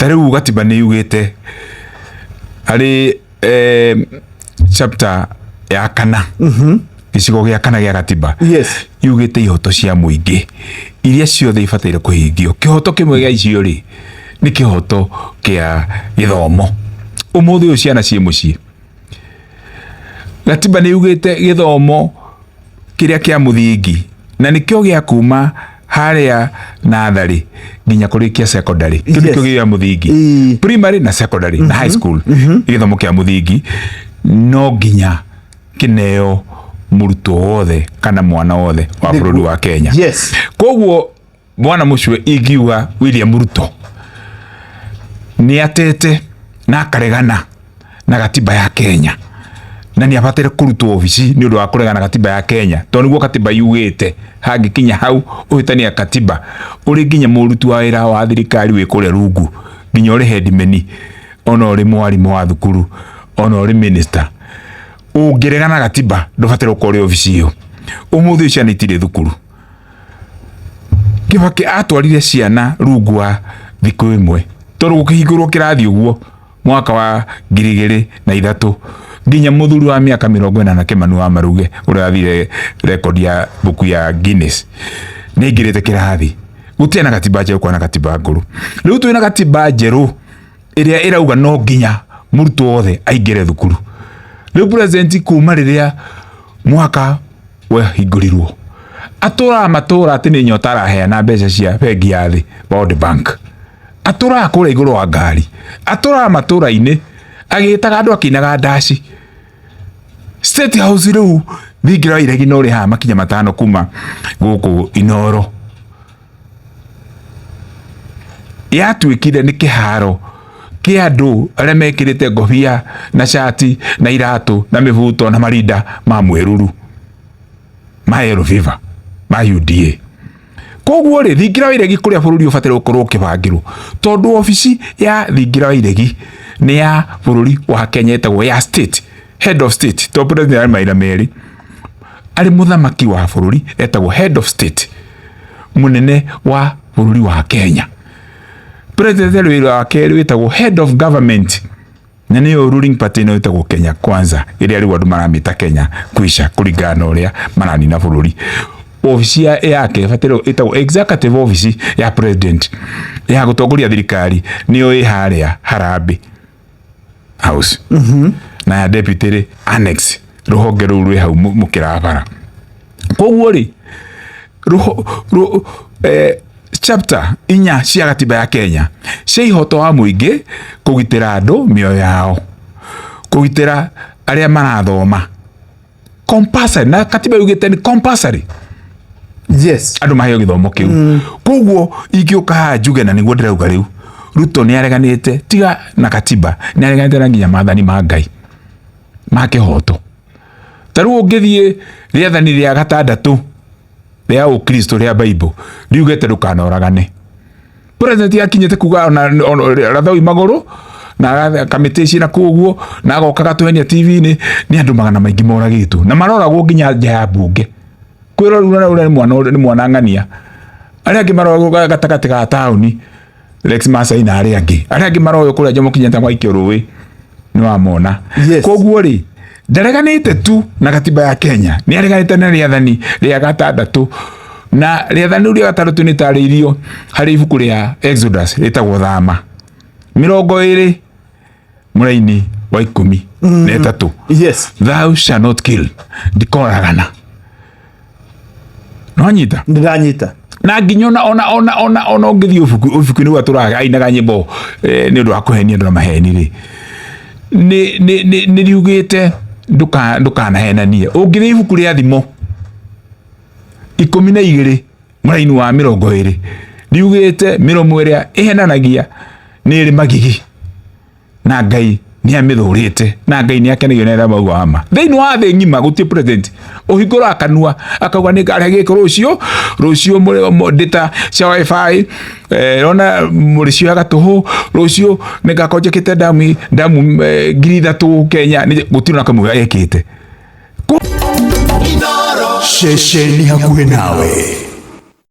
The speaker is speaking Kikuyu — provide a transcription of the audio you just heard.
Ta rĩu gatiba nĩ yugĩte harĩ chapter ya kana, gĩcigo gĩa kana gĩa gatiba, yugĩte ihoto cia mũingĩ iria ciothe ibataire kũhingio. Kĩhoto kĩmwe gĩa icio rĩ, nĩ kĩhoto kĩa gĩthomo. Ũmũthĩ ũyũ ciana ciĩ mũciĩ. Gatiba nĩ yugĩte gĩthomo kĩrĩa kĩa mũthingi, na nĩkĩo gĩa kuma harĩa natharĩ nginya kũrĩkia secondary. Kĩu nĩkĩo gĩa mũthingi. Primary na secondary na high school. Gĩthomo kĩa mũthingi no nginya kĩneo mũrutwo wothe kana mwana wothe wa bũrũri wa Kenya. Koguo mwana mũcue, ingiuga William Ruto nĩ atete na akaregana na gatiba ya Kenya, na nĩ abataire kũrutwo obici nĩ ũndũ wa kũregana na gatiba ya Kenya, tondũ nĩguo katiba yugĩte. Hangĩkinya hau ũhĩtania katiba, ũrĩ nginya mũruti wa wĩra wa thirikari wĩ kũrĩa rungu, nginya ũrĩ headman, ona ũrĩ mwarimũ wa thukuru, ona ũrĩ minister, ũngĩregana na gatiba ndũbataire gũkorwo ũrĩ obici ĩyo. Ũmũthĩ ũyũ ciana itirĩ thukuru. Kibaki atwarire ciana rungu wa thikũ ĩmwe, tondũ gũkĩhingũrwo kĩrathi ũguo mwaka wa 2003, nginya mũthuri wa mĩaka 40 Kĩmani wa Maruge, ũrĩa wathire rekondi ya mbuku ya Guinness, nĩ aingĩrĩte kĩrathi. Gũtirĩ na gatiba njerũ, kwana gatiba ngũrũ. Rĩu twĩna gatiba njerũ ĩrĩa ĩrauga no nginya mũrutwo wothe aingĩre thukuru. Rĩu president, kuma rĩrĩa mwaka wahingũrirwo, atũraga matũra atĩ nĩ nyota araheana mbeca cia bengi ya thĩ, World Bank. Atũraga kũrĩa igũrũ wa ngari, atũraga matũra-inĩ agĩtaga andũ akĩinaga ndaci. State House rĩu thingira wa iregi no ũrĩ haha makinya 5 kuma gũkũ Inoro, yatuĩkire nĩ kĩharo kĩa andũ arĩa mekĩrĩte ngobia na cati na iratũ na mĩbuto na marinda ma mwĩruru ma yellow fever ma UDA. Koguo rĩ, thingira wa iregi kũrĩa bũrũri ũbataire gũkorwo ũkĩbangĩrwo, tondũ obici ya thingira wa iregi nĩ ya bũrũri wa Kenya, ĩtagwo ya state, head of state, tondũ president arĩ maira merĩ, arĩ mũthamaki wa bũrũri, etagwo head of state, mũnene wa bũrũri wa Kenya. President arĩ wĩra wa kerĩ wĩtagwo head of government, na nĩyo ruling party ĩno ĩtagwo Kenya Kwanza, ĩrĩa rĩu andũ maramĩta Kenya Kwisha kũringana na ũrĩa maranina bũrũri. Obici yake ĩbataire ĩtagwo executive office ya president ya gũtongoria thirikari, nĩyo ĩ harĩa Harambee House, na ya deputy rĩ, annex, rũhonge rũu rwĩ hau mũkĩra wa bara. Koguo rĩ, chapter 4 cia gatiba ya Kenya cia ihoto wa mũingĩ, kũgitĩra andũ mĩoyo yao, kũgitĩra arĩa marathoma, compulsory, na katiba yugĩte nĩ compulsory andũ maheo gĩthomo kĩu. Koguo ingĩũka haha njuge, na nĩguo ndĩrauga rĩu, Ruto nĩ areganĩte tiga na katiba, nĩ areganĩte na nginya maathani ma Ngai ma kĩhoto. Ta rĩu ũngĩthiĩ rĩathani rĩa gatandatũ rĩa ũkristo rĩa Bible, riugĩte ndũkanoragane. President akinyĩte kuga ona rathaui magũrũ na kamĩtĩ ciĩ na kũu ũguo, na agoka gatũhenia TV-inĩ. Nĩ andũ magana maingĩ moragĩtwo na maroragwo nginya nja ya mbunge kwĩrorura ũrĩa nĩ mwana, nĩ mwana ng'ania. Arĩa angĩ maroragwo gatagatĩ ga taũni, Lex Masai na arĩa angĩ. Arĩa angĩ maroywo kũrĩa Jomo Kenyatta gwaikio rũĩ, nĩ wamona. Koguo rĩ, ndareganĩte tu na gatiba ya Kenya, nĩ areganĩte na rĩathani rĩa gatandatũ, na rĩathani rĩu rĩa gatandatũ nĩ tarĩirio harĩ ibuku rĩa Exodus rĩtagwo Thama 20 mũraini wa 13. Thou shall not kill, ndikoragana. Nonyita? Ndĩranyita. Na nginya ona ũngĩthiĩ ũbuku-inĩ ũrĩa tũraga ainaga nyĩmbo nĩ ũndũ wa kũhenia andũ na maheni rĩ, nĩ riugĩte ndũkanahenanie. Ũngĩthiĩ ibuku rĩa Thimo 12 mũraini wa 20, riugĩte mĩromo ĩrĩa ĩhenanagia nĩ ĩrĩ magigi, na Ngai nĩ amĩthũrĩte, na Ngai nĩ akenagio nĩ arĩa maugaga ma. Thĩinĩ wa thĩ ng'ima gũtirĩ president ũhingũraga kanua akauga nĩ ngarĩa gĩkĩ rũciũ, rũciũ ndĩta cia WiFi, ona mũrĩcioyaga tũhũ, rũciũ nĩ ngakorwo njakĩte ndamu 3000 Kenya. Gũtirĩ na kamwe ekĩte. Ceceni hakuhĩ nawe.